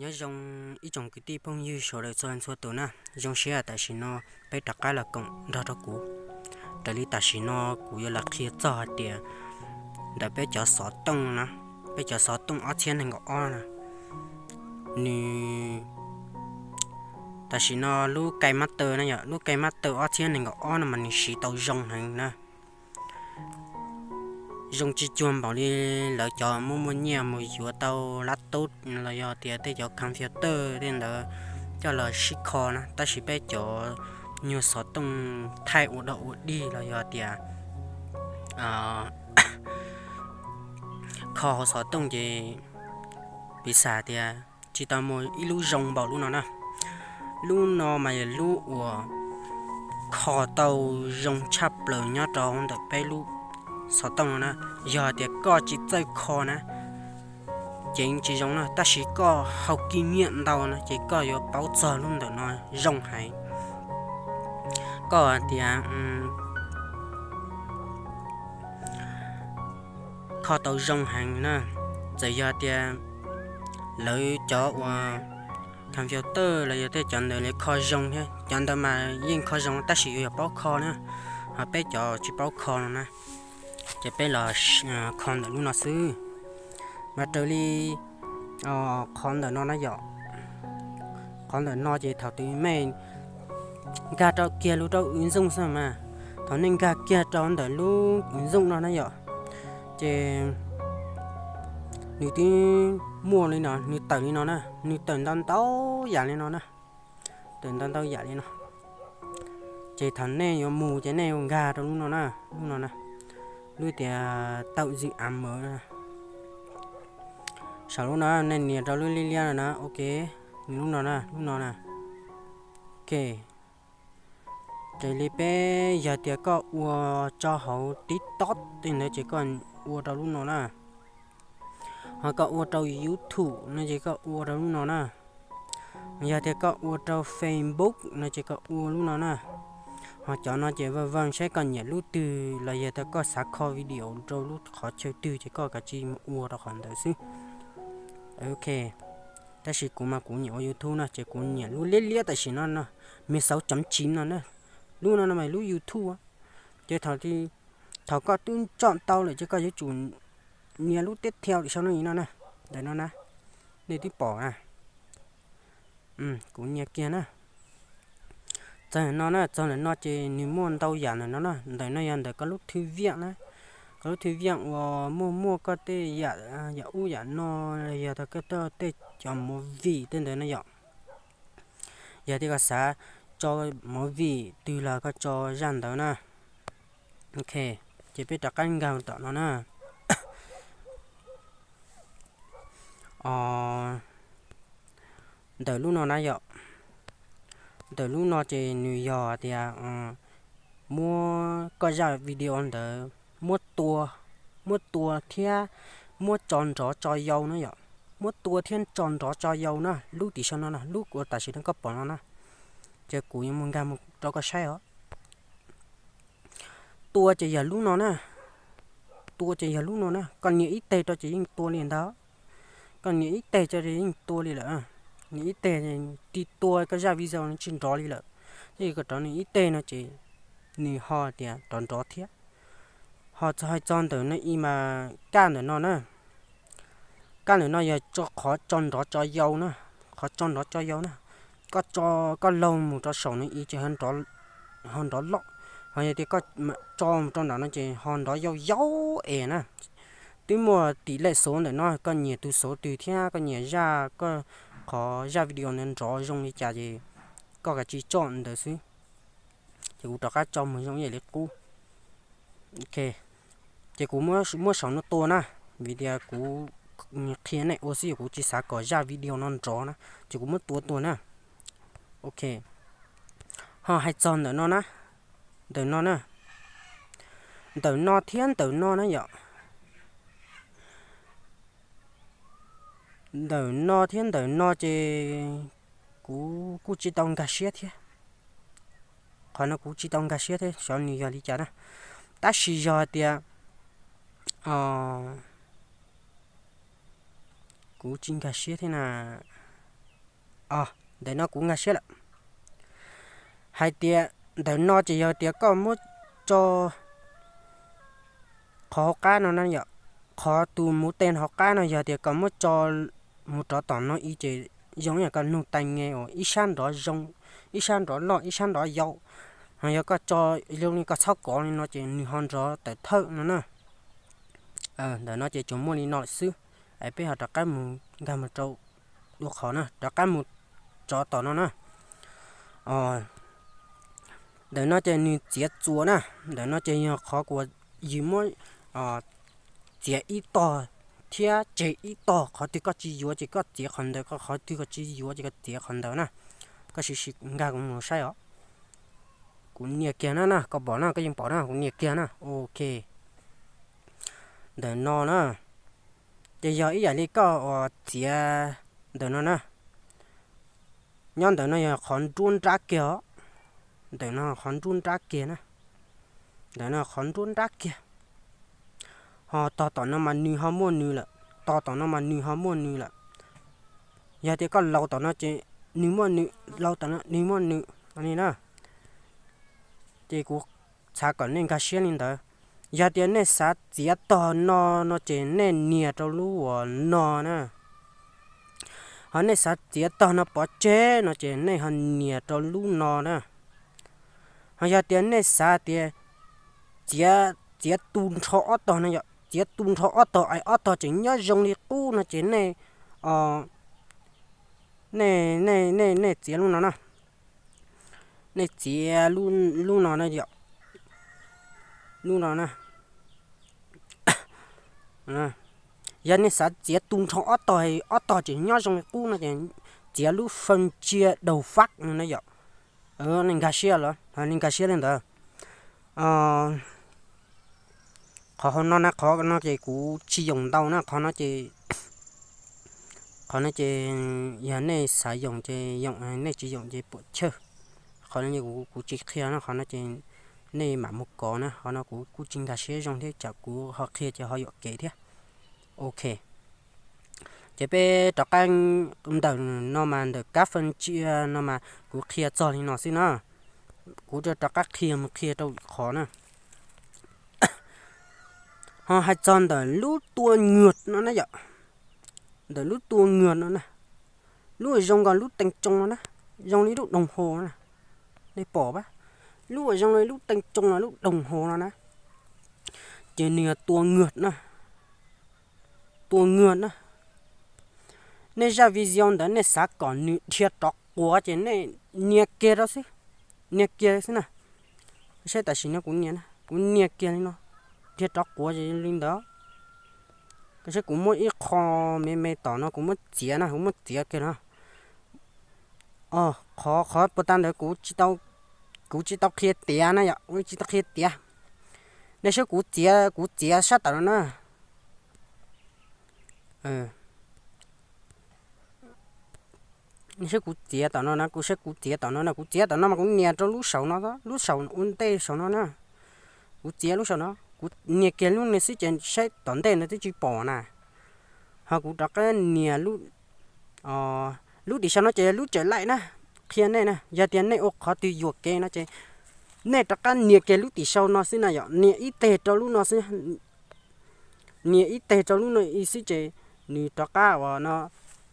Nyob zoo ib tsoom kwv tij phooj ywg sawv daws txhua txhua tus na, zoo siab tam sim no peb rov qab los koom nrog rau kuv. Raws li tam sim no kuv yuav los qhia txog hais tias ntawm peb cov xov tooj na, peb cov xov tooj ob txhiab nees nkaum ob na, nws tam sim no lub K Master na yom, lub K Master ob txhiab nees nkaum ob no mas nws siv tau zoo heev na. Zoo tsis cuag npaum li lawv cov muaj muaj nyiaj mus yuav tau laptop los yog tias tej cov computer tej ntawd coj los sib kho na, tab sis peb cov nyuag xov tooj thaij ua dog ua dig los yog tias kho hauv xov tooj ces piv xam tias tsis tau muaj ib lub zoo npaum lub no na. Lub no mas yog lub uas kho tau zoo tshaj plaws nyob rau ntawm peb lub xov tooj no na. Yog tias koj tsis txawj kho na, ces tsis zoo na, tab sis koj haus kij nyiam ntau na ces koj yuav paub txog lub ntawm no zoo heev. Koj hais tias kho tau zoo heev na, txawm yog tias lawv cov uas computer los yog tej cov ntawd lawv kho zoo thiab, cov ntawd mas yeej kho zoo tab sis yuav yog paub kho na, ho peb cov tsis paub kho no na, ces peb los kho ntawm lub no xwb. Mas raws li qhov ntawm no na yom, qhov ntawm no ces thaum twg mej nkag rau kiag lub rau ứng dụng xwb mas, thaum nej nkag kiag rau ntawm lub ứng dụng no na yom, ces nws twb muaj li no, nws tawm li no na, nws tawm ntau ntau yam li no na, tawm ntau ntau yam li no. Ces thaum nej yuav mus ces nej yuav nkag rau lub no na, lub no na, lub tias tạo dự án mới na. Saum lub no nej nias rau lub liab liab no na, ok, lub no na, lub no na. Ok, raws li peb yog tias koj ua tso hauv TikTok tej ntawd ces koj ua rau lub no na. Ho koj ua rau YouTube no ces koj ua rau lub no na. Yog tias koj ua rau Facebook no ces koj ua lub no na. Ho cov no ces vag vag saib koj nyiam lub twg los yog tias koj xav kho video rau lub qhov chaw twg ces koj kav tsij mus ua rau qhov ntawd xwb. Ok, tab sis kuv mas kuv nyiam ua YouTube no ces kuv nyiam lub liab liab tam sim no no, mười sáu chấm chín no na. Lub no no mas lub YouTube. Ces thaum koj twb chọn tau lawm ces koj yuav tsum nias lub tiếp theo sau no no na. Ntawm no na, nej twb pom na. Kuv nias kiag na. Txog no na, txog ntawm no ces nws muaj ntau yam ntawm no na. Ntawm no yog ntawm koj lub thư viện na, koj lub thư viện uas muaj muaj koj tej yam, yam ub yam no, yog tias koj tej cov movie tej ntawd na yom. Yog tias koj xav tso movie twg los koj tso zaj ntawd na. Ok, ces peb rov qab nkag tom no na. Ntawm lub no na yom, ntawm lub no ces nws yog tias muab koj zaj video ntawd muab tua, muab tua thiab muab tso nrov tso yau na yom. Muab tua thiab tso nrov tso yau na, lub tim sau no na, lub uas tam sim no koj pom no na. Ces kuv yuav mus nkag mus rau koj saib os. Tua ces yog lub no na, tua ces yog lub no na, koj nias ib teg rau ces yeej tua li ntag. Koj nias ib teg rau ces yeej tua li lawm. Nias ib teg, tig tua koj zaj video no tsis nrov li lawm. Ces koj rov nias ib teg no ces nws ho tias rov nrov thiab. Ho txog hais txog ntawm no ib mas kaj ntawm no na, kaj ntawm no yog qhov tso nrov tso yau na, qhov tso nrov tso yau na. Koj tso, koj laug mus rau saum no ib ces ho nrov loj, ho yog tias koj tso mus rau nram no ces ho nrov yau yau es na. Twb muaj tim lej xov ntawm no, koj nyiam tus xov twg thiab koj nyiam zaj, koj qhov zaj video ntawd nrov zoo li cas ces koj kav tsij tso ntawd xwb. Ces kuv rov qab tso mus zoo ib yam li qub. Ok, ces kuv muab saum no tua na, vim tias kuv qhia nej ua xwb, kuv tsis xav kom zaj video no nrov na, ces kuv muab tua tuag na. Ok, ho hais txog ntawm no na, ntawm no na, ntawm no thiab ntawm no na yom. Ntawm no thiab ntawm no ces kuv kuj tsis tau nkag siab thiab. Qhov no kuv tsis tau nkag siab thiab xyov nws yog li cas na. Tab sis yog tias kuv tsis nkag siab thiab na. Ntawm no kuv nkag siab lawm. Hais tias ntawm no ces yog tias koj muab tso qhov hauv qab no na yom, qhov tus muv tes hauv qab no yog tias koj muab tso mus rov tom no ib ces zoo ib yam koj nug tais nge uas ib sab nrov zoo, ib sab nrov loj, ib sab nrov yau. Ho yog koj tso zoo li koj txhob kov li no ces nws ho nrov tawm thawj no na. Ntawm no ces tsuas muaj li no lawm xwb. Es peb ho rov qab mus nkag mus rau dua qhov na, rov qab mus tso tom no na. Ntawm no ces nws txiav txuas na, ntawm no ces yog qhov kuas yus muab txiav ib tog thiab tseg ib tog, qhov twg koj tsis yuav ces koj txiav qhov ntawd, qhov twg koj tsis yuav ces koj txiav qhov ntawd na. Koj sim sim nkag kuv mus saib os. Kuv nias kiag na na, koj pom na, koj yeej pom na, kuv nias kiag na. Ok. Ntawm no na, ces yog ib yam li koj uas txiav ntawm no na. Nyob ntawm no yog qhov nruab nrab kiag os. Ntawm no qhov nruab nrab kiag na. Ntawm no qhov nruab nrab kiag. Ho tog tom no mas nws ho muaj nws lawm, tog tom no mas nws ho muaj nws lawm. Yog tias koj laus tom no ces nws muaj nws, laus tom no nws muaj nws li na. Ces kuv xav kom nej nkag siab li ntawd. Yog tias nej xav txiav tog no no ces nej nias rau lub uas no na. Ho nej xav txiav tog no pov tseg no ces nej ho nias rau lub no na. Ho yog tias nej xav tias txiav, txiav tu nrho ob tog no yom, txiav tu nrho ob tog es ob tog tseem nyob zoo li qub no ces nej, nej, nej, nej txiav lub no na. Nej txiav lub no na yom, lub no na. Yog nej xav txiav tu nrho ob tog, ob tog tseem nyob zoo li qub no ces txiav lub fee cia daus fab no na yom. Nej nkag siab los, nej nkag siab li ntawd. Qhov hauv no na, qhov no ces kuv tsis yoom ntau na, qhov no ces, qhov no ces yog nej xav yoom ces yoom, nej tsis yoom ces puam chawj. Qhov no kuv tsis qhia na, qhov no ces nej mam mus kov na, qhov no kuv kuj tsis nkag siab zoo thiab, tsam kuv ho qhia ces ho yuam kev thiab. Ok. Ces peb rov qab ntawm no mas ntawm kab fee cia no mas kuv qhia txog li no xwb na. Kuv rov qab qhia mus qhia rau qhov na. Ho hais txog ntawm lub tua nyuag no na yom, ntawm lub tua nyuag no na, lub uas zoo nkaus lub tees tsoo no na, zoo li lub doos hos na, nej pom pab, lub uas zoo li lub tees tsoo no, lub doos hos no na, ces nws yog tua nyuag na, tua nyuag na. Nej zaj video ntawd nej xav kom nws dhia rov quav ces nej nias kiag rau xwb, nias kiag xwb na. Saib tam sim no kuv nias, kuv nias kiag li no, dhia rov quav li ntawd. Koj saib kuv muab ib qho me me tom no kuv muab txiav na, kuv muab txiav kiag no. Qhov, qhov puas tas ntawd kuv tsis tau qhia tiav na yom, kuv tsis tau qhia tiav. Nej saib kuv txiav, kuv txiav sab tom no na. Nej saib kuv txiav tom no na, kuv saib kuv txiav tom no na, kuv txiav tom no mas kuv nias rau lub saum no, lub saum ua ntej saum no na. Kuv txiav lub saum no, kuv nias kiag lub no xwb ces saib tom ntej no twb tsis pom na. Ho kuv rov qab nias lub, lub tim sau no ces lub tsawm laij na, qhia nej na, yog tias nej ua qhov twg yuam kev no ces nej rov qab nias kiag lub tim sau no xwb na yom, nias ib teg rau lub no xwb, nias ib teg rau lub no ib xwb ces nws rov qab uas no,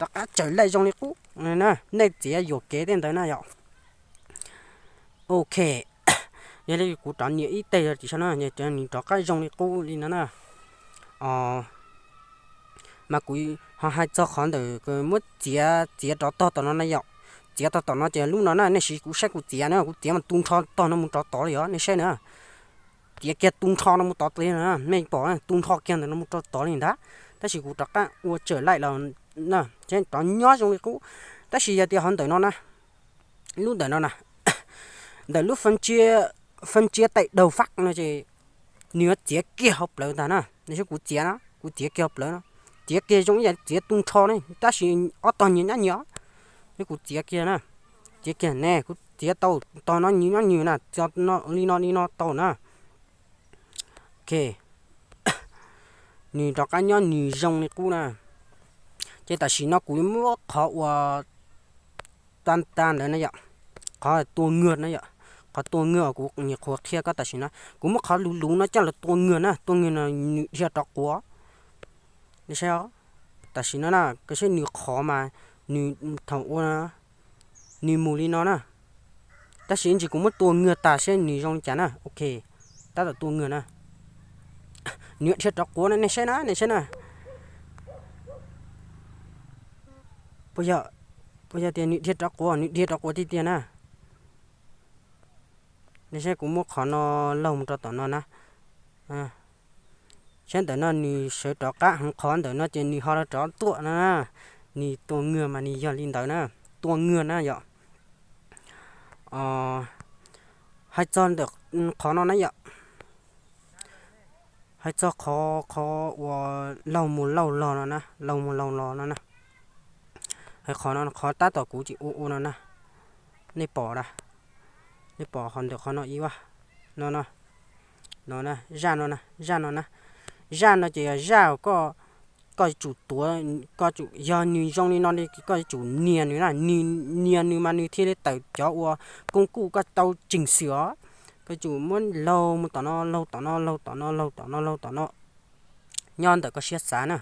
rov qab tsawm laij zoo li qub. Nej txiav yuam kev tej ntawd na yom. Ok, yog li kuv rov nias ib teg tim sau no, nws rov qab zoo li qub li no na. Mas kuv ho hais txog qhov ntawm muab txiav, txiav rov tog tom no na yom. Txiav tog tom no ces lub no na, nej sim kuv saib kuv txiav na, kuv txiav mas tu nrho tog no mus rov tod li os, nej saib na. Txiav kiag tu nrho no mus tod li na, nej pom tu nrho kiag ntawm no mus rau tod li ntag. Tab sis kuv rov qab ua tsawm laij los na, rov nyob zoo li qub. Tab sis yog tias ho ntawm no na, lub ntawm no na, ntawm lub fee cia tais daus fab no ces nws yuav txiav kiag hauv plawv ntag na. Nej saib kuv txiav na, kuv txiav kiag hauv plawv no, txiav kiag zoo ib yam txiav tu nrho ne, tab sis ob tog nyias nyob nyias. Saib kuv txiav kiag na, txiav kiag ne, kuv txiav tau tog no nyias nyob nyias na, li no li no tau na. Ok, nws rov qab nyob nws zoo li qub na. Ces tam sim no kuv muab qhov uas ta ta ntawd na yom. Qhov tua ngwg na yom. Qhov tua ngwg uas kuv nyuam qhuav qhia koj tam sim no, kuv muab qhov luv luv no coj los tua ngwg na, tua ngwg no nws dhia rov quav. Nej saib os, tam sim no na, koj saib nws qhov mas, nws thaum ua, nws mus li no na. Tab sis ntsis kuv muab tua ngwg tas seb nws zoo li cas na. Ok, tab tom tua ngwg na. Nws dhia rov quav na, nej saib na, nej saib na. Puas yog, puas yog tias nws dhia rov quav, nws dhia rov quav tiag tiag na. Nej saib kuv muab qhov no laug mus rau tom no na. Saib ntawm no nws sawv rov qab heev, qhov ntawm no ces nws ho rov tuaj no na. Nws tua ngwg mas nws yog li ntawd na, tua ngwg na yom. Hais txog ntawm qhov no na yom, hais txog qhov, qhov uas laug mus laug los no na, laug mus laug los no na. Hais qhov no, qhov tab tom kuv tsis ua ua no na, nej pom a, nej pom qhov ntawm qhov no ib a, no no, no na, zaj no na, zaj no na. Zaj no ces yog zaj koj, koj yuav tsum tuav, koj yuav tsum, yog nws zoo li no li koj yuav tsum nias nws na, nws nias nws mas nws thiaj li tawm cov uas kooj kuj koj tau tseem xwm os. Koj yuav tsum muab laug mus tom no, laug tom no, laug tom no, laug tom no, laug tom no, nyob ntawm koj siab xav na.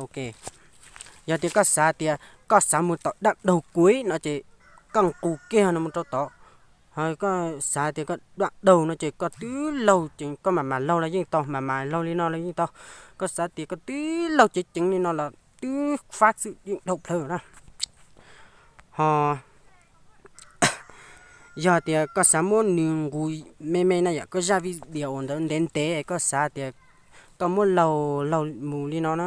Ok, yog tias koj xav tias koj xav mus tom daj daug kuv no ces koj nqus kiag no mus rau tod. Ho koj xav tias koj daj daug no ces koj twb laug ces koj mam mam laug los yeej tau, mam mam laug li no los yeej tau. Koj xav tias koj twb laug ceev ceev li no los twb fab xwm yeej dhau plaws na. Ho yog tias koj xav muab nws nqus me me na yom, koj zaj video ntawd ntev ntev koj xav tias koj muab laug laug mus li no na,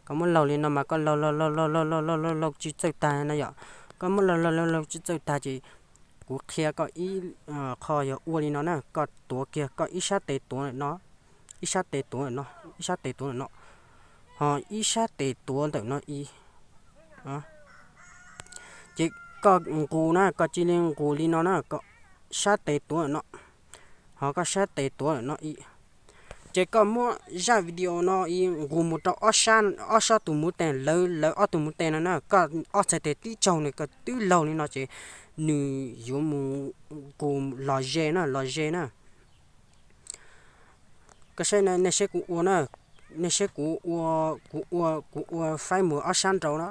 koj muab laug li no mas koj laug laug laug laug laug laug laug laug tsis txawj tag na yom. Koj muab laug laug laug laug tsis txawj tag ces kuv qhia koj ib qho yog ua li no na, koj tuav kiag koj ib sab tes tuav ntawm no, ib sab tes tuav ntawm no, ib sab tes tuav ntawm no, ho ib sab tes tuav ntawm no ib. Ces koj nqus na, koj cia li nqus li no na, koj sab tes tuav ntawm no, ho koj sab tes tuav ntawm no ib. Ces koj muab zaj video no ib nqus mus rau ob sab tus muv tes, lawv, lawv ob tug muv tes no na, koj ob txhais tes tib tsaug nws koj twb laug li no ces nws yuav mus nqus los ze na, los ze na. Koj saib, nej saib kuv ua na, nej saib kuv ua, kuv ua, kuv ua faib mus ob sab nraud na,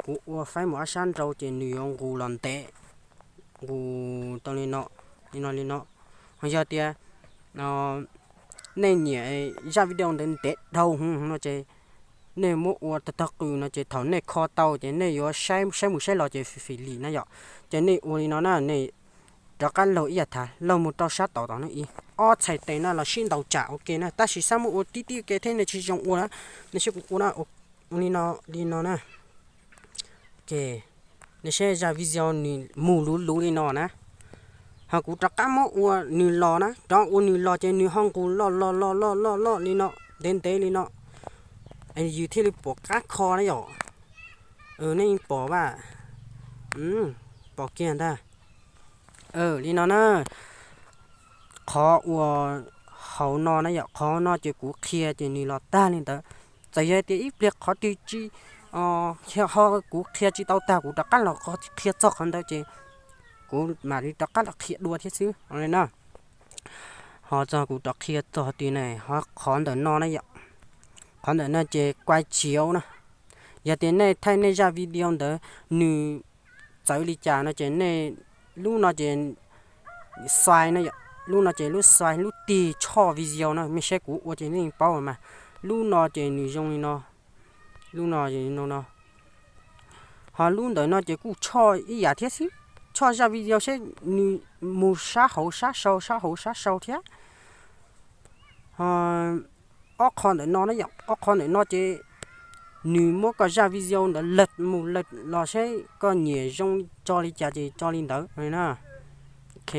kuv ua faib mus ob sab nraud ces nws yuav nqus los ntev, nqus tau li no, li no li no. Ho yog tias nej nyiam zaj video ntawd ntev dhau hwv no ces nej muab ua tag tag qws no ces thaum nej kho tau ces nej yuav saib, saib mus saib los ces fim fim lim na yom. Ces nej ua li no na, nej rov qab laug ib yam thav, laug mus rau sab tod tod no ib, ob txhais tes no los sib ntaus tsam ua ke na, tab sis xab muab ua tib tib ke thiab nej tsis zoo ua na, nej saib kuv ua na, ua li no, li no na. Ok, nej saib zaj video nws mus luv luv li no na. Ho kuv rov qab muab ua nws los na, rov ua nws los ces nws ho nqus loj loj loj loj loj loj li no, ntev ntev li no, yus thiaj li pom qab kho na yom. Nej pom a, pom kiag ntag. Li no na, qhov uas hauv no na yom, qhov no ces kuv qhia ces nws los tag li ntawd. Txawm yog tias ib pliag qhov twg tsis, ho kuv qhia tsis tau tag kuv rov qab los qhia txog qhov ntawd ces kuv mam li rov qab los qhia dua thiab xwb na. Ho txog kuv rov qhia txog twg ne, ho qhov ntawm no na yom, qhov ntawm no ces kuai chiav na. Yog tias nej thaij nej zaj video ntawd nws txawv li cas no ces nej, lub no ces xais na yom, lub no ces lub xais lub tig tshoj video na, mej saib kuv ua ces nej paub mas. Lub no ces nws zoo li no, lub no no no, ho lub ntawm no ces kuj tshoj ib yam thiab xwb, tshoj zaj video seb nws mus sab hauv sab sau, sab hauv sab sau thiab. Ho ob qho ntawm no na yom, ob qho ntawm no ces nws muab koj zaj video ntawd lawv mus lawv los seb koj nyiam zoo tso li cas ces tso li ntawd na. Ok,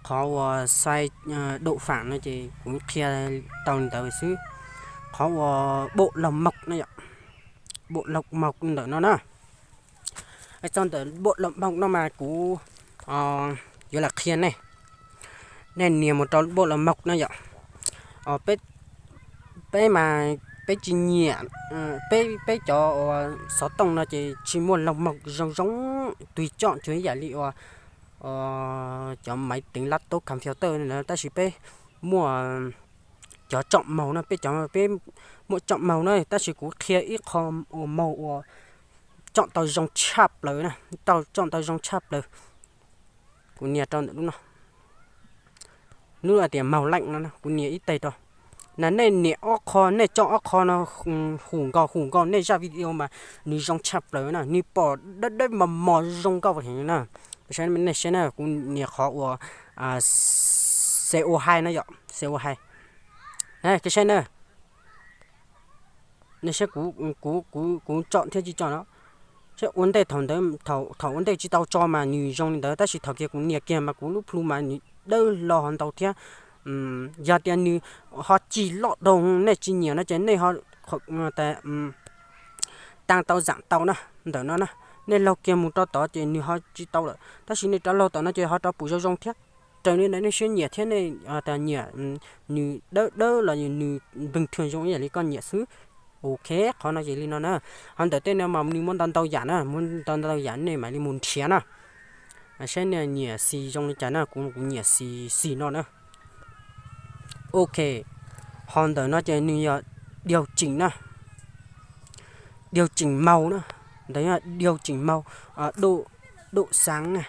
qhov uas xais daum fam no ces kuv qhia tau li ntawd xwb. Qhov uas baum laug maum na yom, baum laug maum ntawm no na. Txog ntawm baum laug maum no mas kuv yuav lam qhia nej, nej nias mus rau baum laug maum na yom. Peb mas, peb tsis nyiam, peb peb cov uas xov tooj no ces tsis muaj log mog zoo zoo, twg coj cuag ib yam li uas cov maiv teev lab tub computer na, tab sis peb muaj cov coj maug na, peb cov peb muaj coj maug na, tab sis kuv qhia ib qho uas maug uas coj tau zoo tshaj plaws na, tau coj tau zoo tshaj plaws. Kuv nias rau ntawm lub no, lub tias maug leej no kuv nias ib teg rau na, nej nias ob qho, nej coj ob qho no hum nkaus hum nkaus nej zaj video mas nws zoo tshaj plaws na, nws pom dawb dawb mos mos zoo nkauj heev na. Nej saib na, kuv nias qhov uas CO hai no yom, CO hai. Koj saib na, nej saib kuv, kuv tso thiab tsis tso no, saib ua ntej thaum ntawd, thaum ua ntej tsis tau tso mas nws zoo li ntawd, tab sis thaum kiag kuv nias kiag mas kuv lub plhu mas nws dawb hlo ho ntau thiab. Yog tias nws ho cig loj dhau nej tsis nyiam no ces nej ho tau zaam tau na, ntawm no na, nej laug kiag mus rau tod ces nws ho tsis tau lawm, tab sis nej rov laug tom no ces ho rov pum zoo zoo thiab. Raws li ntawd nej siab nyiam thiab nej nyiam nws dawb dawb los nws npeeg thwg zoo ib yam li koj nyiam xwb. Ok, qhov no ces li no na. Ho ntawm tej no mas nws muaj ntau ntau yam na, muaj ntau ntau yam nej mam li mus nrhiav na. Saib nej nyiam xis zoo li cas na, kuv kuv nyiam xis xis no na. Ok, ho ntawm no ces nws yog điều chỉnh na, điều chỉnh màu na, ntawm no điều chỉnh màu, độ độ sáng na,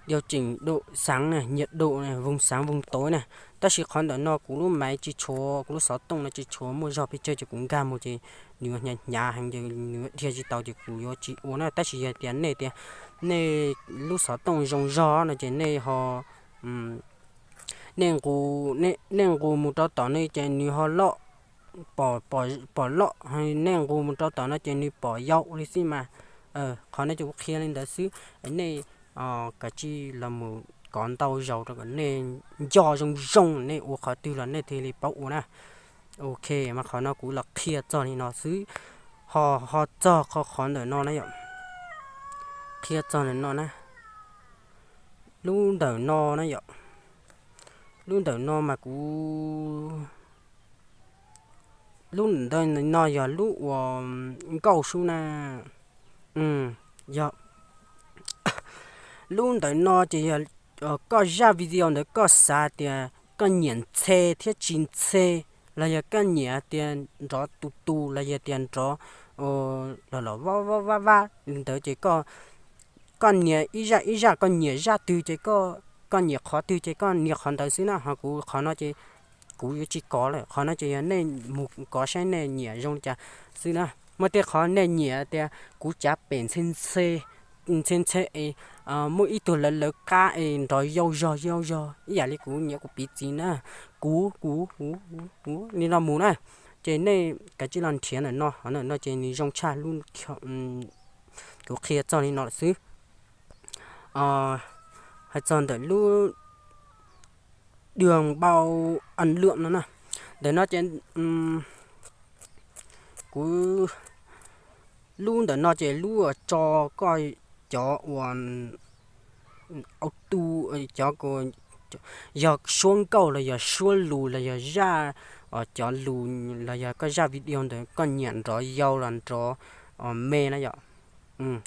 điều chỉnh độ sáng này, nhiệt độ này, vùng sáng vùng tối này. Tab sis qhov ntawm no kuv lub maiv tsis tshuav, kuv lub xov tooj no tsis tshuav muaj zog pes tsawg ces kuv nkag mus ces nws hnyav hnyav heev ces nws dhia tsis tau ces kuv yuav tsis ua na. Tab sis yog tias nej tias nej lub xov tooj zoo zog no ces nej ho, nej nqus, nej nqus mus rau tom no ces nws ho loj, pom loj, nej nqus mus rau tom no ces nws pom yau li xwb mas. Qhov no ces kuv qhia li ntawd xwb, nej kav tsij los mus kov ntau zaus rau kom nej nco zoo zoo, nej ua qhov twg los nej thiaj li paub ua na. Ok, mas qhov no kuv los qhia txog li no xwb. Ho, ho txog qhov, qhov ntawm no na yom, qhia txog ntawm no na, lub ntawm no na yom, lub ntawm no mas kuv, lub ntawm no yog lub uas nkauj sub na, yog lub ntawm no ces yog koj zaj video ntawd koj xav tias koj nyiam ntxhe thiab tsis ntxhe, los yog koj nyiam tias nrov tus tus los yog tias nrov los los vab vab vab vab li ntawd ces koj, koj nias ib zaj ib zaj, koj nyiam zaj twg ces koj, koj nyiam qhov twg ces koj nias qhov ntawd xwb na. Ho kuv qhov no ces kuv yuav tsis kov lawm, qhov no ces yog nej mus kov saib nej nyiam zoo li cas xwb na. Muaj tej qhov nej nyiam tias kuv cav pem ntxhe ntxhe, ntxhe ntxhe es muaj ib tug lawv lawv qab es nrov yau zog yau zog ib yam li kuv nyiam kuv piv txiv na, kuv, kuv, kuv, kuv li no mus na. Ces nej kav tsij los nrhiav ntawm no, ho ntawm no ces nws zoo tshaj lub, kuv qhia txog li no lawm xwb. Hais txog ntawm lub đường bao âm lượng no na, ntawm no ces kuv, lub ntawm no ces lub uas tso koj cov uas auto, cov yog suab nkauj los yog suab lus los yog zaj, cov lus los yog koj zaj video ntawd koj nyiam nrov yau los nrov me na yom.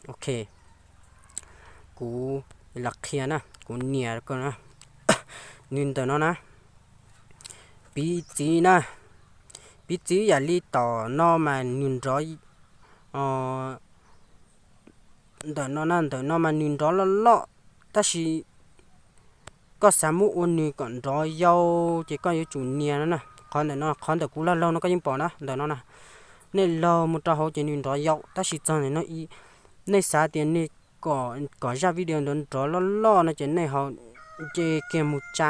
Ok, kuv los qhia na, kuv nias koj na, nws ntawm no na, piv txiv na, piv txiv yam li tom no mas nws nrov, ntawm no na, ntawm no mas nws nrov loj loj, tab sis koj xav muab ua nws kom nrov yau ces koj yuav tsum nias no na. Qhov ntawm no, qhov ntawm kuv laug laug no koj yeej pom na, ntawm no na, nej laug mus rau hauv ces nws nrov yau, tab sis txog ntawm no ib, nej xav tias nej kom, kom zaj video ntawd nrov loj loj no ces nej ho nce kiag mus tsa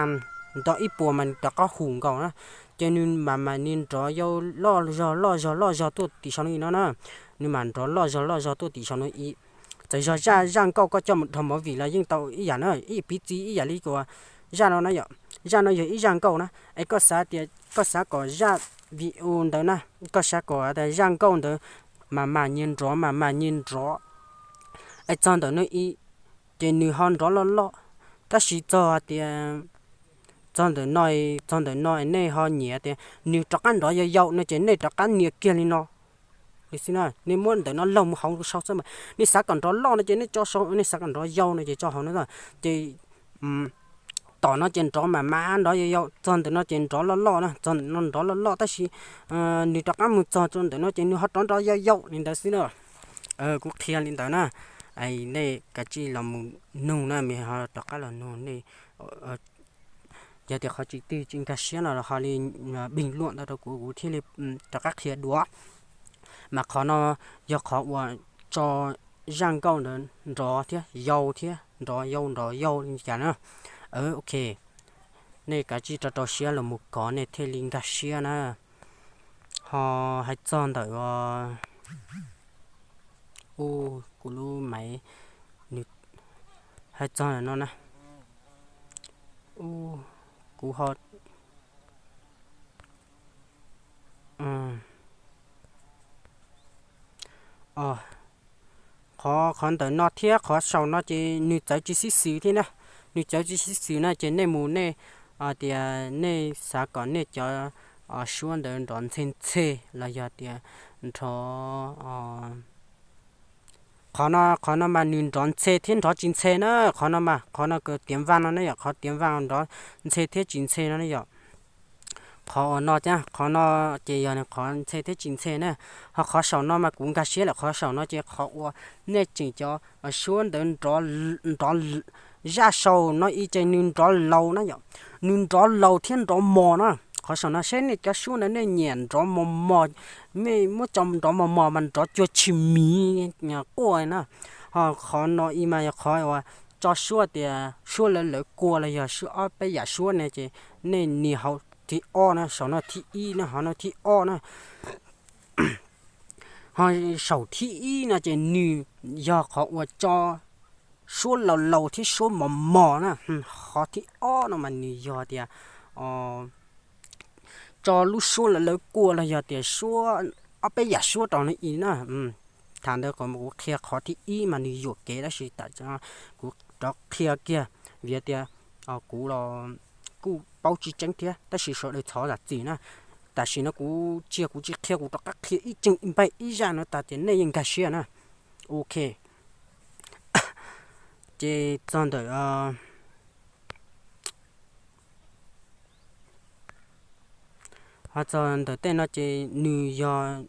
nto ib puas mas nws rov qab hum nkaus na, ces nws mam mam li nrov yau loj zog loj zog loj zog tuaj tim saum no no na, nws mam nrov loj zog loj zog tuaj tim saum no ib. Txawm yog zaj, zaj nkauj koj coj mus dhau movie los yeej tau ib yam na, ib piv txwv ib yam li uas zaj no na yom, zaj no yog ib zaj nkauj na, es koj xav tias koj xav kom zaj video ntawd na, koj xav kom tias zaj nkauj ntawd mam mam nyias nrov mam mam nyias nrov, es txog ntawm no ib, ces nws ho nrov loj loj, tab sis txog hais tias txog ntawm no, txog ntawm no nej ho nyiam tias nws rov qab nrov yau yau no ces nej rov qab nias kiag li no li xwb na. Nej muab ntawm no laug mus hauv sau xwb mas nej xav kom nrov loj no ces nej tso sau, nej xav kom nrov yau no ces tso hauv no. Ces tom no ces nrov mas mas nrov yau yau, txog ntawm no ces nrov loj loj na, txog ntawm no nrov loj loj tab sis nws rov qab mus txog txog ntawm no ces nws ho rov nrov yau yau li ntawd xwb na. Kuv qhia li ntawd na, nej kav tsij los mus nug na, mas ho rov qab los nug nej. Yog tias qhov tsis twg tsis nkag siab no los ho li bình luận ntawd rau kuv, kuv thiaj li rov qab qhia dua. Mas qhov no yog qhov uas tso zaj nkauj ntawd nrov thiab yau thiab, nrov yau nrov yau li cas na. Ok, nej kav tsij rau rau siab los mus kov nej thiaj li nkag siab na. Ho hais txog ntawm u, kuv lub maiv, nws hais txog ntawm no na. U, kuv ho, qhov, qhov ntawm no thiab qhov saum no ces nws txawv tsis sib xws thiab na. Nws txawv tsis sib xws na ces nej mus nej tias nej xav kom nej cov suab ntawd nrov ntxhe ntxhe los yog tias nrov, qhov no, qhov no mas nws nrov ntxhe thiab nrov tsis ntxhe na. Qhov no mas, qhov no tiav vaj no ne yom, qhov tiav vaj nrov ntxhe thiab tsis ntxhe no ne yom. Qhov uas no thiab qhov no ces yog qhov ntxhe thiab tsis ntxhe na. Ho qhov saum no mas kuv nkag siab lawm, qhov saum no ces qhov uas nej tseem cov suab ntawd nrov, zaj saum no ib ces nws nrov laus na yom, nws nrov laus thiab nrov mos na. Qhov saum no seb nej cov suab ntawd nej nyiam nrov mos mos, nej muab tso nrov mos mos mas nrov cuag tshis miv quaj na. Ho qhov no ib mas yog qhov uas tso suab tias suab lawv lawv kua los yog ob peb yam suab ne ces nej nias hauv thib ob na, saum no thib ib na, hauv no thib ob na. Ho saum thib ib no ces nws yog qhov uas tso suab laus laus thiab suab mos mos na. Qhov thib ob no mas nws yog tias tso lub suab lawv lawv kua los yog tias suab ob peb yam suab rau no ib na. Tham ntawd kuv qhia qhov thib ib mas nws yuam kev tab sis tam kuv rov qhia kiag vim tias kuv los kuj paub tsis tseeb thiab tab sis sawv daws thov zam txim na. Tam sim no kuv cia kuv tsis qhia, kuv rov qab qhia ib tseeg ib npaig ib zaj no tas ces nej yeej nkag siab na. Ok, ces txog ntawm, ho txog ntawm tej no ces nws yog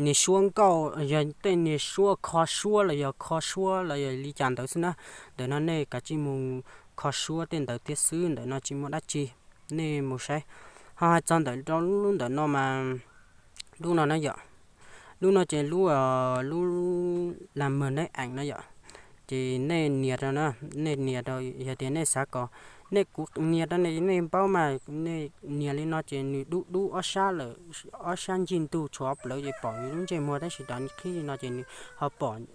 niag suab nkauj, yog tej niag suab kho suab los yog kho suab los yog li cas ntawd xwb na. Ntawm no nej kav tsij mus kho suab tej ntawd thiab xwb, ntawm no tsis muaj dab tsi, nej mus saib. Ho hais txog ntawm rau lub ntawm no mas, lub no na yom, lub no ces lub, lub làm mờ nếp ảnh no yom. Ces nej nias rau na, nej nias rau, yog tias nej xav kom, nej, kuv nias rau nej, nej paub mas, nej nias li no ces nws dub dub ob sab lawm, ob sab ncig ntug tshuav plawv ces pom yus lub ntsej muag tab sis rov qhib li no ces nws ho pom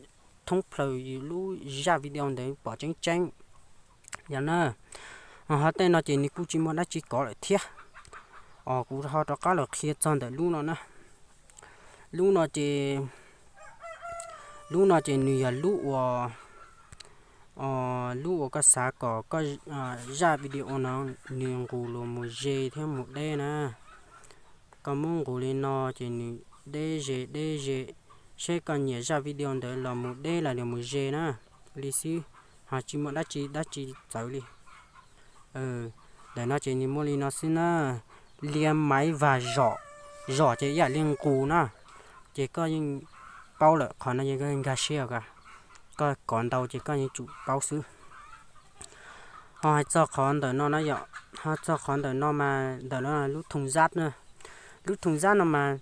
thoob plaws yus lub zaj video ntawd pom tseeb tseeb. Yog na, ho tej no ces nws kuj tsis muaj dab tsi kov lawm thiab. Os, kuv ho rov qab los qhia txog ntawm lub no na. Lub no ces, lub no ces nws yog lub uas, lub uas koj xav kom koj zaj video no nws nqus los mus ze thiab mus deb na. Koj muab nqus li no ces nws deb ze deb ze, seb koj nyiam zaj video ntawd los mus deb los mus ze na, li xwb, ho tsis muaj dab tsi dab tsi txawv li. Ntawm no ces nws muaj li no xwb na, lia maiv vag zom, zom ces ib yam li nqus na, ces koj yeej paub lawm, qhov no yeej nkag siab os, koj kov ntau ces koj yeej tsum paub xwb. Ho hais txog qhov ntawm no na yom, ho txog qhov ntawm no mas ntawm no lub thoo zab na, lub thoo zab no mas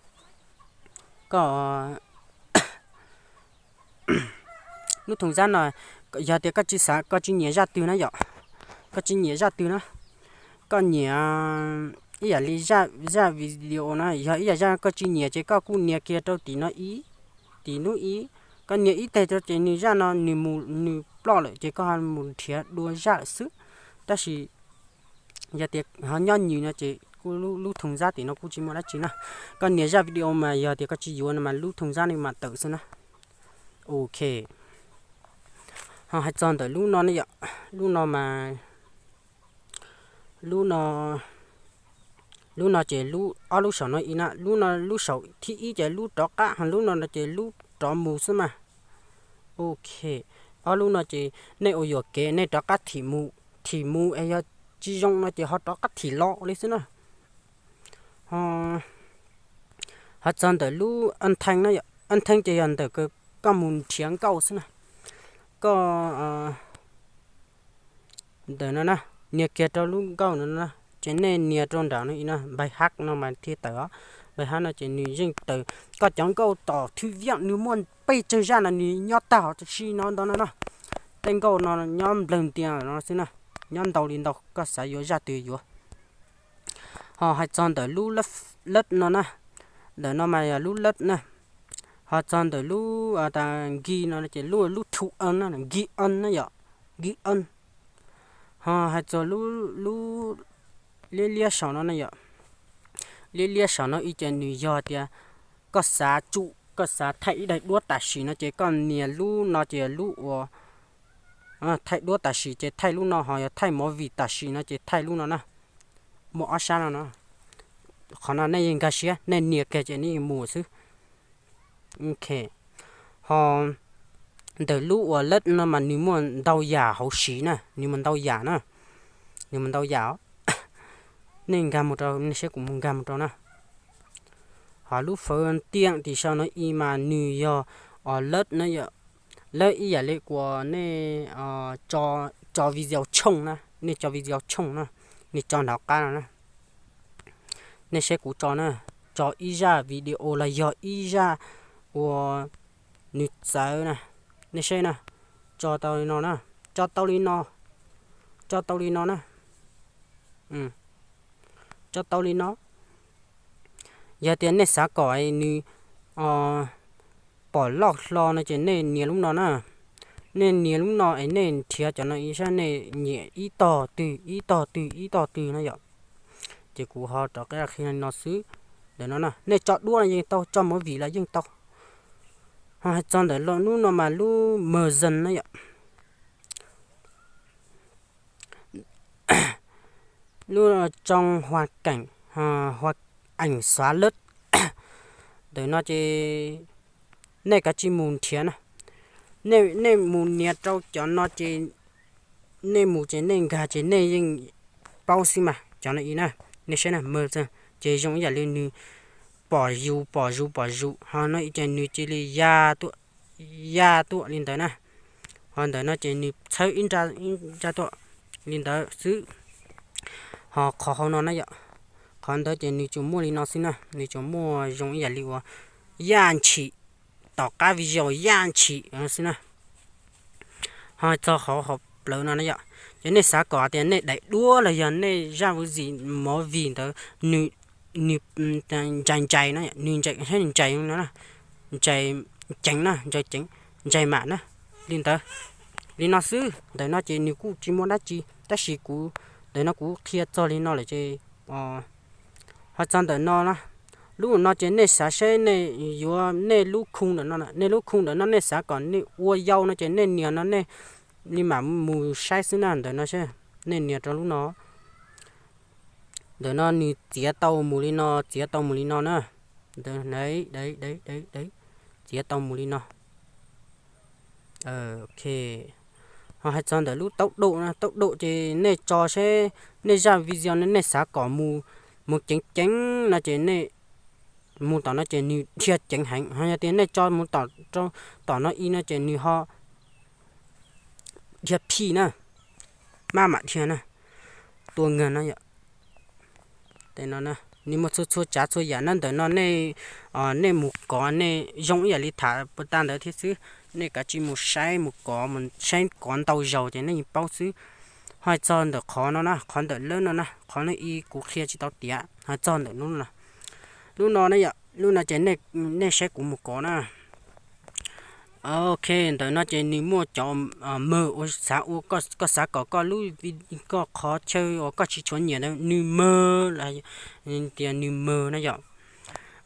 koj, lub thoo zab no, yog tias koj tsis xav, koj tsis nyiam zaj twg na yom, koj tsis nyiam zaj twg na, koj nyiam ib yam li zaj video na, yog ib yam zaj koj tsis nyiam ces koj kuj nias kiag rau tim no ib, tim nub ib, koj nias ib teg rau ces nws zaj no nws mus nws ploj lawm ces koj ho mus nrhiav dua zaj lawm xwb. Tab sis yog tias ho nyob nws no ces kuj lub thoo zab tim no kuj tsis muaj dab tsi na. Koj nias zaj video mas yog tias koj tsis yuav no mas lub thoo zab no mas tawm xwb na. Ok, ho hais txog ntawm lub no ne yom, lub no mas Lub no, lub no ces lub, ob lub saum no ib na, lub no lub saum thib ib ces lub rov qab, lub no no ces lub rov mus xwb mas. Ok, ob lub no ces nej ua yuam kev, nej rov qab thim mus, thim mus es yog tsis zoo no ces ho rov qab thim los li xwb na. Ho, ho txog ntawm lub an theej na, an theej ces yog ntawm koj mus nrhiav nkauj xwb na. Koj ntawm no na, nias kiag rau lub nkauj no na, ces nej nias rau nram no ib na, npais hab no mas thiaj tawm os. Npais hab no ces nws yeej tawm, koj cov nkauj tom thwj viaj nws muaj peb tsawg zaj no nws nyob tag hauv si no ntawd no na. Tej nkauj no nyob nplawg ntias no xwb na, nyob ntau li ntau, koj xav yuav zaj twg yuav. Ho hais txog ntawm lub lab no na, ntawm no mas yog lub lab na. Ho txog ntawm lub nkig no ces lub, lub thu an na, nkig an na yom, nkig an. Ho hais txog lub, lub liab liab saum no na yom, liab liab saum no ib ces nws yog tias koj xav tsum, koj xav thaij ib daim duab tam sim no ces koj nias lub no ces lub uas thaij duab tam sim ces thaij lub no, ho yog thaij movie tam sim no ces thaij lub no na. Muaj ob sab no no. Qhov no nej yeej nkag siab, nej nias kiag ces nej mus xwb. Ok, ho ntawm lub uas lab no mas nws muaj ntau yam hauv siv na, nws muaj ntau yam na, nws muaj ntau yam. Nej nkag mus rau, nej saib kuv mus nkag mus rau na. Ho lub fawv tiaj tim sau no ib mas nws yog lab na yom, lab ib yam li kuas nej tso video tshooj na, nej tso video tshooj na, nej tso nram qab no na. Nej saib kuv tso na, tso ib zaj video los yog ib zaj uas nws txawv na, nej saib na, tso tau li no na, tso tau li no, tso tau li no na, tso tau li no. Yog tias nej xav kom nws pom loj hlo no ces nej nias lub no na. Nej nias lub no es nej nrhiav cov no ib sab, nej nyem ib tog twg ib tog twg ib tog twg na yom. Ces kuv ho rov qab qhia li no xwb. Ntawm no na, nej tso duab no yeej tau, tso movie los yeej tau. Ho hais txog ntawm lub no mas lub mờ dần na yom. Lub trong hoàn cảnh, hoàn cảnh xóa lướt. Ntawm no ces nej kav tsij mus nrhiav na. Nej mus nias rau cov no ces nej mus ces nej nkag ces nej yeej paub xwb mas. Cov no ib na, nej saib na, mờ dần ces zoo ib yam li nws pom zus pom zus pom zus, ho no ib ces nws cia li ya tuaj, ya tuaj li ntawd na. Ho ntawm no ces nws txhawb ib nra tuaj li ntawd xwb. Ho qhov hauv no na yom, qhov ntawd ces nws tsuas muaj li no xwb na, nws tsuas muaj zoo ib yam li uas yaj ntshim, tom qab video yaj ntshim xwb na. Ho txog qhov hauv plawv no na yom, ces nej xav kom tias nej daim duab los yog nej zaj video movie ntawd nws ntsais ntsais na, nws ntsais, ntsais, ntsais ceev na, ntsais ceev, ntsais mam na, li ntawd, li no xwb. Ntawm no ces nws kuj tsis muaj dab tsi, tab sis kuv, ntawm no kuv qhia txog li no lawm ces, ho txog ntawm no na, lub no ces nej xav saib nej yuav nej lub khung ntawm no, nej lub khung ntawm no nej xav kom nej ua yau no ces nej nias no nej li mam mus saib xwb na. Ntawm no saib, nej nias rau lub no, ntawm no nws txiav tau mus li no, txiav tau mus li no na. Ntawm, txiav tau mus li no. Ok, ho hais txog ntawm lub tốc độ na, tốc độ ces nej tso seb nej zaj video no nej xav kom mus, mus ceev ceev no ces nej mus tom no ces nws dhia ceev heev, ho yog tias nej tso mus tom, tom no ib no ces nws ho dhia phij na, maj mam dhia na, tua ngag no yom. Nws muaj txhua txhua tsav txhua yam na. Ntawm no nej mus kov nej zoo ib yam li tham puas tag ntawd thiab xwb. Nej kav tsij mus saib, mus kov, mus saib kov ntau zaus ces nej yeej paub xwb. Ho txog ntawm qhov no na, qhov ntawm lab no na, qhov no ib kuv qhia tsis tau tiav. Ho txog ntawm lub no, lub no na yom, lub no ces nej saib kuv mus kov na. Ok, ntawm no ces nws muaj cov mờ ua xav ua, koj xav kom koj lub, koj qhov chaw uas koj tsis tshua nyiam ntawd nws mờ, tias nws mờ na yom.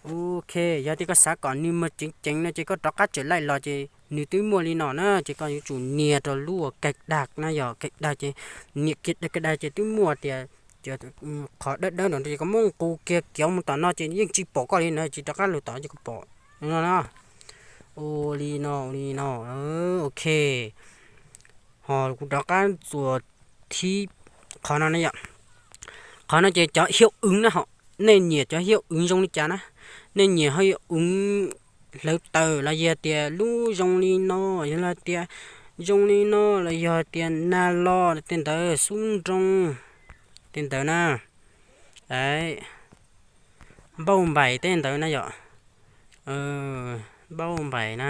Ok, yog tias koj xav kom nws mờ ceev ceev no ces koj rov qab tseem laij los ces nws twb muaj li no na, ces koj yuav tsum nias rau lub uas cài đặt na yom, cài đặt ces nias kiag cài đặt ces twb muaj tias Qhov dawb dawb no ces koj muab nqus kiag kiag mus tom no ces yeej tsis pom koj li na, tsis rov qab lug tom no ces kuv pom no na. Ua li no, ua li no. Ok, ho kuv rov qab txuas thib qhov no na yom. Qhov no ces cov hiav wv na, ho nej nyiam cov hiav wv zoo li cas na? Nej nyiam hiav wv hlawv taws los yog tias lub zoo li no, yog los tias zoo li no, los yog tias nag los tej ntawd, xub nroo tej ntawd na, npauj npaim tej ntawd na yom. Npauj npaim na,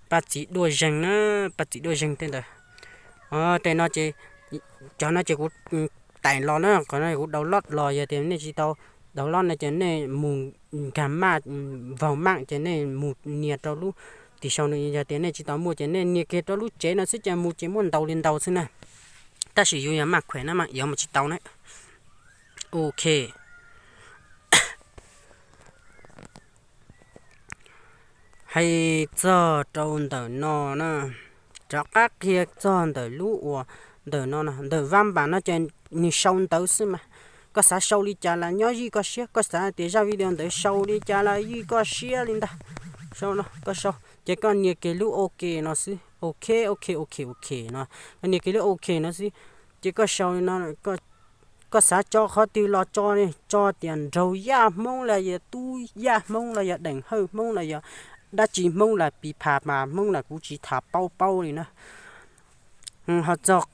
paj txiv duaj zeeg na, paj txiv duaj zeeg tej ntawd. Tej no ces, cov no ces kuv tais los na, qhov no kuv download los, yog tias nej tsis tau download no ces nej mus nkag maj, vaug maj ces nej mus nias rau lub tim sau no, yog tias nej tsis tau muaj ces nej nias kiag rau lub tsev no xwb ces mus ces muaj ntau li ntau xwb na. Tab sis yus yog maj khuem na mas yuav mus tsis tau na. Ok. Hais txog rau ntawm no na, rov qab qhia txog ntawm lub uas ntawm no, ntawm vaj npam no ces nws sau ntawv xwb mas. Koj xav sau li cas los nyob zij koj siab, koj xav tias zaj video ntawd sau li cas los zij koj siab li ntag. Sau no, koj sau ces koj nias kiag lub ok no xwb. Ok, ok, ok, ok no, koj nias kiag lub ok no xwb. Ces koj sau li no, koj xav tso qhov twg los tso, tso tias nraug yaj Hmoob los yog tub yaj Hmoob los yog deem hawj Hmoob los yog dab tsi Hmoob los pis phas mas Hmoob los kuv tsis tham paub paub li na. Ho txog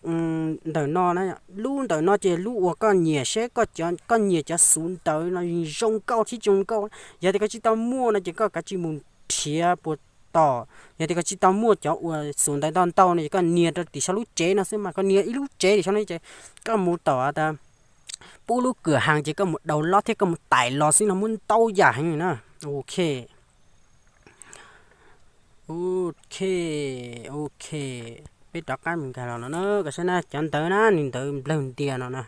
ntawm no na, lub ntawm no ces lub uas koj nyiam seb, koj nyiam cov xuv ntawv no zoo nkauj thiab tsis zoo nkauj. Yog tias koj tsis tau muaj no ces koj kav tsij mus nrhiav puas tom. Yog tias koj tsis tau muaj cov uas xuv ntawv ntau ntau no ces koj nias rau tim saum lub tsev no xwb mas, koj nias ib lub tsev tim saum no ces koj mus tom tas pub lub kwm haas ces koj mus download thiab koj mus tais los xwb no muaj ntau yam heev na. Ok. Ok, ok, peb rov qab mus nkag los no na, koj saib na, cov ntawv na, nws ntawv nplawg ntias no na,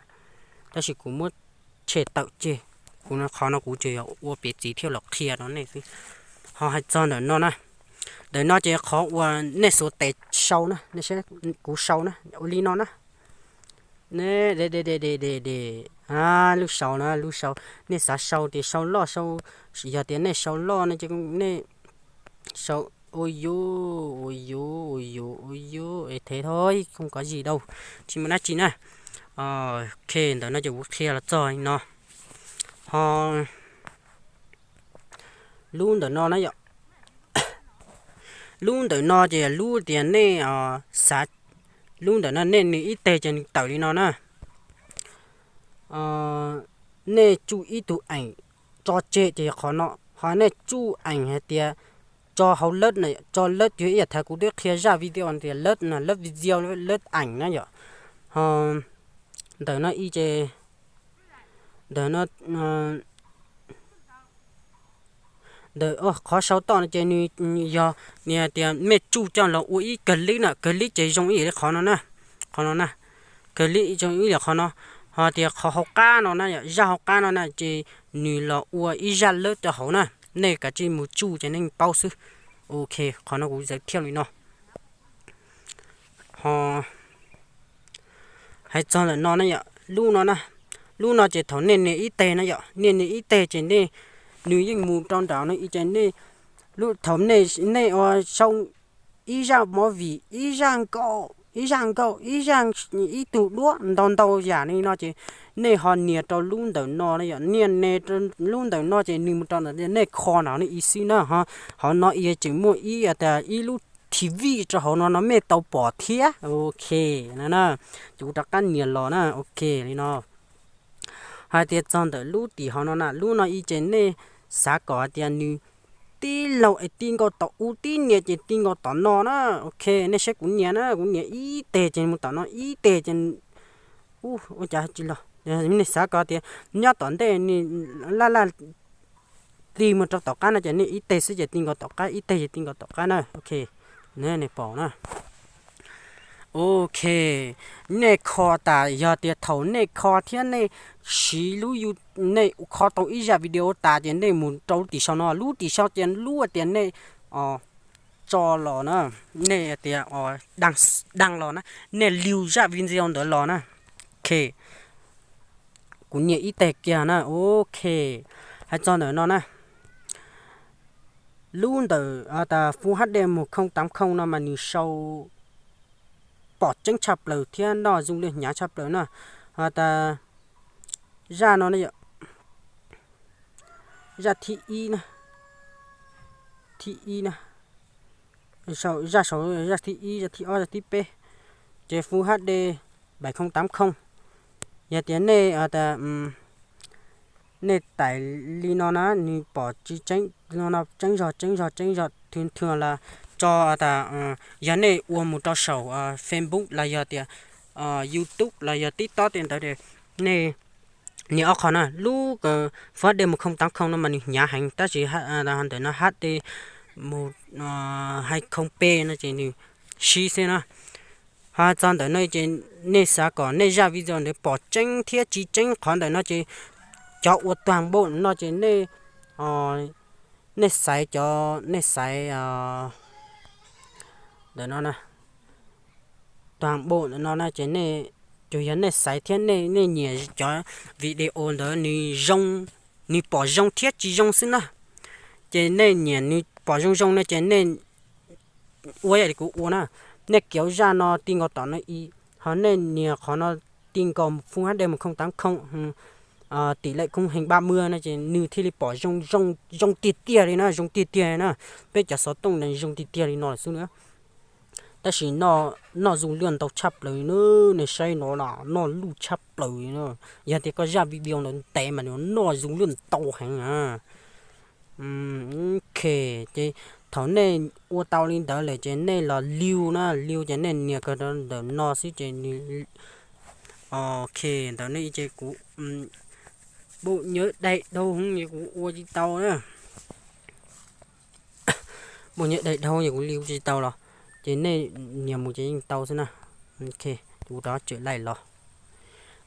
tab sis kuv muab tshem tawm tseg. Kuv qhov no kuv tsuas yog ua piv txwv thiab los qhia rau nej xwb. Ho hais txog ntawm no na, ntawm no ces qhov uas nej xuas tes sau na, nej saib, kuv sau na, ua li no na. De, de, de, de, de, de, lub sau na, lub sau, nej xav sau tias sau loj sau, yog tias nej sau loj no ces nej sau, ua yuv, ua yuv, ua yuv, ua yuv, es thev thôi, không có gì đâu, tsis muaj dab tsi na. Ok, ntawm no ces kuv qhia los txog li no. Ho lub ntawm no na yom, lub ntawm no ces lub tias nej xav, lub ntawm no nej nias ib teg ces nws tawm li no na. Nej tsuj ib tug eem tso tseg ces yog qhov no, ho nej tsuj eem hais tias tso hauv lab na, tso lab yog ib yam thaum kuv twb qhia zaj video tias lab na, lab video, lab eem na yom. Ho ntawm no ib ces, ntawm no, ntawm qhov sau toj no ces nws yog, nws hais tias nej tsuj coj los ua ib kawg lib na, kawg lib ces zoo ib yam li qhov no na, qhov no na, kawg lib zoo ib yam li qhov no. Ho tias qhov hauv qab no na, zaj hauv qab no na ces nws los ua ib zaj lab rau hauv na, nej kav tsij mus tsuj ces nej paub xwb. Ok, qhov no kuv zawv thiaj li no. Ho hais txog ntawm no na yom, lub no na, lub no ces thaum nej nias ib teg na yom, nej nias ib teg ces nej, nws yeej mus rau nram no ib ces nej, thaum nej, nej ua sau ib zaj movie, ib zaj nkauj, ib zaj nkauj, ib zaj, ib tug duab ntau ntau yam li no ces nej ho nias rau lub ntawm no na yom, nias nias rau lub ntawm no ces nws mus rau ntawm nej kho no nej ib xwb na. Ho hauv no ib tseem muaj ib, ib lub T V rau hauv no no mej tau pom thiab. Ok, no na, ces kuv rov qab nias los na. Ok, li no. Hais tias txog ntawm lub tim hauv no na, lub no ib ces nej xav kom hais tias nws tib laug es ti nkaus tom u tib nias ces ti nkaus tom no na. Ok, nej saib kuv nias na, kuv nias ib teg ces mus tom no, ib teg ces, ua cas tsis los. Nej xav kom tias nyob tom ntej laj laj ti mus rau tom qab no ces nej ib teg xwb ces ti nkaus tom qab, ib teg ces ti nkaus tom qab na. Ok, nej pom na. Ok, nej kho tas, yog tias thaum nej kho thiab nej siv lub, nej kho tau ib zaj video tas ces nej mus rau lub tim sau no, lub tim sau ces lub tias nej tso los na, nej tias daj los na, nej liu zaj video ntawd los na. Ok, Ok, kuv nias ib teg kiag na. Ok, hais txog ntawm no na, lub ntawm tas Full HD mus khoo tav khoo no mas nws sau pom tseeb tshaj plaws thiab noj zoo li hnyav tshaj plaws na. Ho tas zaj no, zaj thib ib na, thib ib na, zaj saud, zaj thib ib, zaj thib ob, zaj thib peb, ces Full HD bảy không tám không. Yog tias nej, nej tais li no na nws pom tsis tseeb, no no tseeb zog tseeb zog tseeb zog, thường thường là tso tas, yog nej ua mus rau saum Facebook los yog tias YouTube los yog TikTok tej ntawd, nej nias ob qho na, lub Full HD một không tám không no mas nws hnyav heev, tab sis ntawm no HD mus hai không P no ces nws sib xwb na. Ho txog ntawm no ces nej xav kom nej zaj video ntawd pom tseeb thiab tsis tseeb qhov ntawm no ces cov ua tuag npaum no ces nej, nej xaiv cov, nej xaiv ntawm no, tuag npaum ntawm no na ces nej, tsuas yog nej xaiv thiab nej, nej nyiam cov video ntawd nws zoo, nws pom zoo thiab tsis zoo xwb na. Ces nej nyiam nws pom zoo zoo no ces nej ua yam li kuv ua na, nej kiv zaj no ti nkaus tom no ib, ho nej nias qhov no ti nkaus Full HD một không tám không, tỷ lệ khung hình ba mươi no ces nws thiaj li pom zoo, zoo tiag tiag li na, zoo tiag tiag li na. Peb cov xov tooj ntawd zoo tiag tiag li no lawm xwb na. Tab sis noj zoo luaj ntau tshaj plaws na, nej saib no los noj luj tshaj plaws li na. Yog tias koj zaj video ntawd ntev mas nws noj zoo luaj ntau heev na. Ok, ces thaum nej ua tau li ntawd lawm ces nej los liu na, liu ces nej nias kiag rau ntawm no xwb ces nws, ok, ntawm no ces kuv npau nyawv dai dhau hwv es kuv ua tsis tau na. Npau nyawv dai dhau es kuv liu tsis tau los, ces nej nias mus ces yeej tau xwb na. Ok, kuv rov tswm laij los.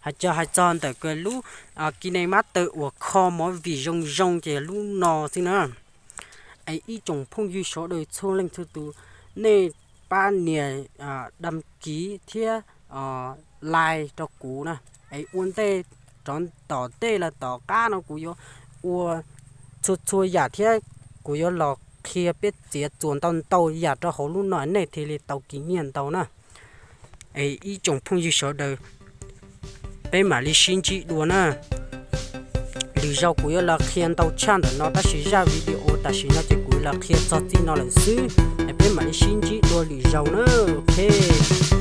Hais txog, hais txog ntawm lub KineMaster uas kho movie zoo zoo ces lub no xwb na. Es ib tsoom phooj ywg sawv daws txhua leej txhua tus, nej pab nias đăng ký thiab like rau kuv na. Es ua ntej rov tom tej los tom qab no kuv yuav ua txhua txhua yam thiab kuv yuav los qhia peb txiav txuas ntau ntau yam rau hauv lub no nej thiaj li tau kiv nyiaj ntau na. Es ib tsoom phooj ywg sawv daws, peb mam li sib ntsib dua na. Lwm zaus kuv yuav los qhia ntau tshaj ntawm no tab sis zaj video tam sim no ces kuv los qhia txog txij no lawm xwb. Es peb mam li sib ntsib dua lwm zaus na. Ok.